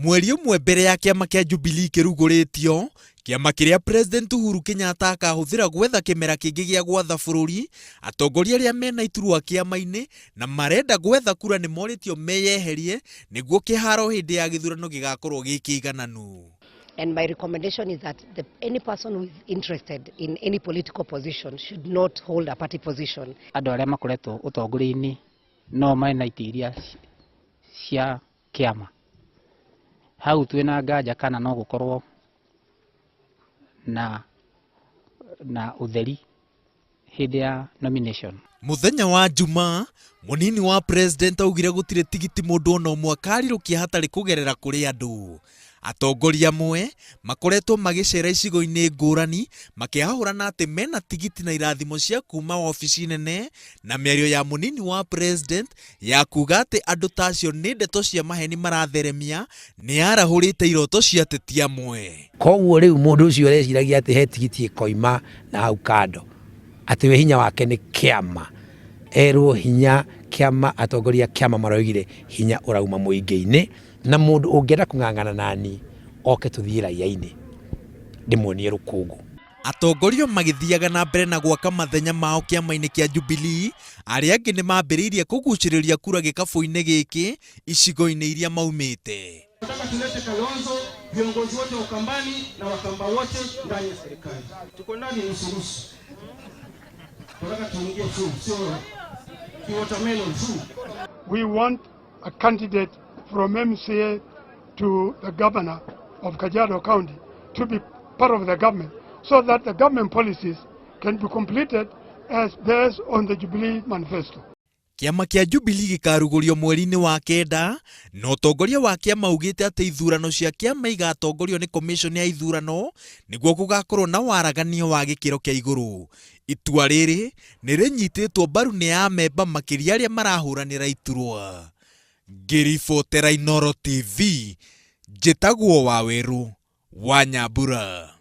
Mweri ũmwe mbere ya kĩama kĩa Jubilee kĩrugũrĩtio, kĩama kĩrĩa President Uhuru Kenyatta akahũthĩra gwetha kĩmera kĩngĩ gĩa gwatha bũrũri, atongoria arĩa mena iturwa kĩama-inĩ na marenda gwetha kura nĩ morĩtio meyeherie nĩguo kĩharo hĩndĩ ya gĩthurano gĩgakorwo gĩ kĩigananu. And my recommendation is that any person who is interested in any political position should not hold a party position. Andũ arĩa makoretwo ũtongoria-inĩ no marĩ na itĩ iria cia kĩama. Hau twĩna nganja kana no gũkorwo na ũtheri hĩndĩ ya nomination. Mũthenya wa Jumaa, mũnini wa president augire gũtirĩ tigiti mũndũ ona ũmwe akarirũkia hatarĩ kũgerera kũrĩ andũ. Atongoria amwe makoretwo magĩcera icigo-inĩ ngũrani makĩhahũrana atĩ mena tigiti na irathimo cia kuma wabici nene na mĩario ya mũnini wa president ya kuga atĩ andũ ta acio nĩ ndeto cia maheni maratheremia nĩ yarahũrĩte iroto cia ateti amwe. Koguo rĩu mũndũ ũcio ũreciragia atĩ he tigiti ĩkoima na hau kando, atĩ we hinya wake nĩ kĩama, erwo hinya kĩama, atongoria a kĩama maroigire hinya ũrauma mũingĩ-inĩ, na mũndũ ũngĩenda kũng'ang'ana nani oke tũthiĩ raia-inĩ ndĩmuonie rũkũngũ. Atongoria magĩthiaga na mbere na gwaka mathenya mao kĩama-inĩ kĩa Jubilee, arĩa angĩ nĩ mambĩrĩirie kũgucĩrĩria kura gĩkabũ-inĩ gĩkĩ icigo-inĩ iria maumĩte. Nataka tulete Kalonzo, viongozi wote wa Ukambani na Wakamba wote ndani ya serikali. Tuko ndani nusu nusu. Tunataka tuingie tu, sio kiwatermelon tu. We want a candidate from MCA to the governor of Kajiado County to be part of the government so that the government policies can be completed as based on the Jubilee Manifesto. Kĩama kĩa Jubilee gĩkarugũrio mweri-inĩ wa kenda, na ũtongoria wa kĩama ugĩte atĩ ithurano cia kĩama igatongorio nĩ commission ya ithurano nĩguo gũgakorwo na waraganio wa gĩkĩro kĩa igũrũ. Itua rĩrĩ nĩ rĩnyitĩtwo mbaru nĩ amemba makĩria arĩa marahũranĩra iturwa. Ngĩribotera Inooro TV, njĩtagwo Wawerũ wa Nyambura.